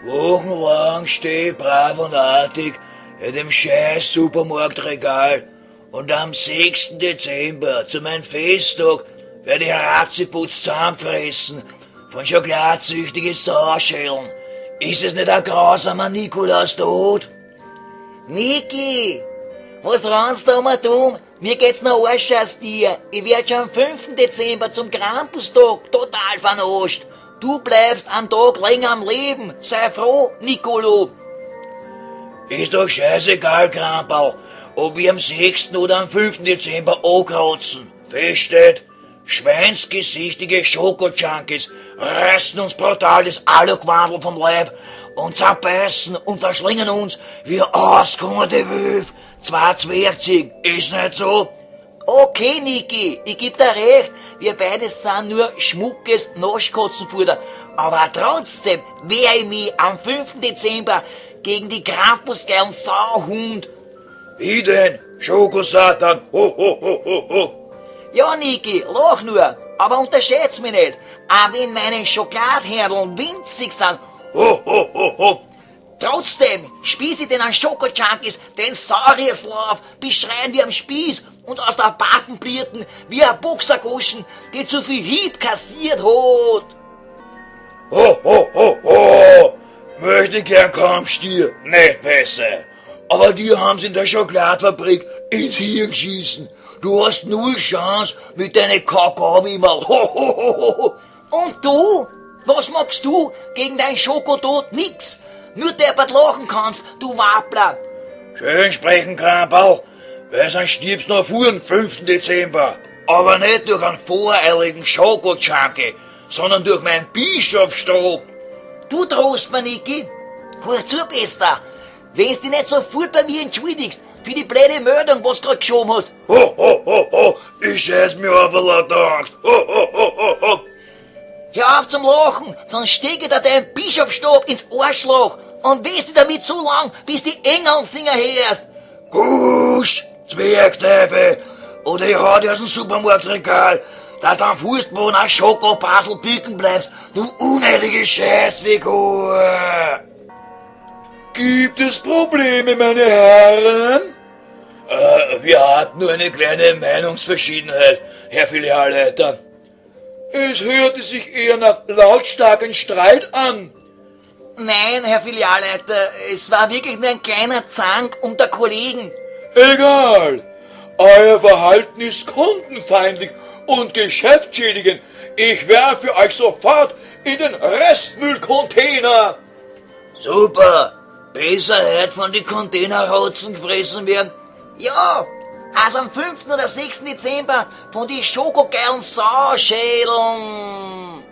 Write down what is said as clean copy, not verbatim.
Wochenlang steh ich brav und artig in dem scheiß Supermarktregal und am 6. Dezember zu meinem Festtag werde ich Ratzeputz zusammenfressen von schokoladsüchtige Sauschälen. Ist es nicht ein grausamer Nikolaustod? Niki, was rannst du um tun? Mir geht's noch Arsch aus dir. Ich werd schon am 5. Dezember zum Krampustag total vernascht. Du bleibst einen Tag länger am Leben. Sei froh, Nicolo. Ist doch scheißegal, Kramperl, ob wir am 6. oder am 5. Dezember ankratzen. Fest steht, schweinsgesichtige Schoko-Junkies reißen uns brutal das Aluquandl vom Leib und zerbeißen und verschlingen uns wie ausgehungerte Wölfe. Zwei Zwergziegen, ist nicht so? Okay, Niki, ich geb dir recht. Wir beide sind nur schmuckes Naschkatzenfutter. Aber trotzdem wehr ich mich am 5. Dezember gegen die Krampusgeilen Sauhund. Wie denn? Schokosatan, ho, ho, ho, ho, ho. Ja, Niki, lach nur, aber unterschätz mich nicht. Auch wenn meine Schokoladhärdeln winzig sind, ho, ho, ho, ho. Trotzdem spieß ich den an Schoko-Junkies den Saurierslauf, beschreien wir am Spieß und aus der Backen blierten wie ein Boxergoschen, die zu viel Hieb kassiert hat. Ho, ho, ho, ho! Möchte gern Kampfstier, nicht besser. Aber die haben's in der Schokoladfabrik ins Hirn geschissen. Du hast null Chance mit deinen Kakaowimmel. Ho, ho, ho, ho, ho. Und du? Was magst du gegen dein Schokotod? Nix. Nur deppert lachen kannst, du Wappler. Schön sprechen, Kramperl, weil sonst stirbst noch vor dem 5. Dezember. Aber nicht durch einen voreiligen Schoko-Junkie, sondern durch meinen Bischofsstab. Du trost mir, Niki. Hör zu, Bester. Wenn's dich nicht sofort bei mir entschuldigst, für die blöde Meldung, was du grad geschoben hast. Ho, ho, ho, ho, ich scheiß mir auf vor lauter Angst. Ho, ho, ho, ho, ho. Hör auf zum Lachen, sonst steck ich dir deinen Bischofsstab ins Arschloch und wehst dich damit so lang, bis die Engel singen hörst. Gusch, Zwergteufel, oder ich hau dir aus dem Supermarktregal, dass du am Fußboden ein Schokopuzzle picken bleibst, du unnötige Scheißfigur. Gibt es Probleme, meine Herren? Wir hatten nur eine kleine Meinungsverschiedenheit, Herr Filialleiter. Es hörte sich eher nach lautstarken Streit an. Nein, Herr Filialleiter, es war wirklich nur ein kleiner Zank unter Kollegen. Egal. Euer Verhalten ist kundenfeindlich und geschäftsschädigend. Ich werfe euch sofort in den Restmüllcontainer. Super. Besser heute von die Containerrotzen gefressen werden. Ja, also am 5. oder 6. Dezember von die schokogeilen Sauschädeln.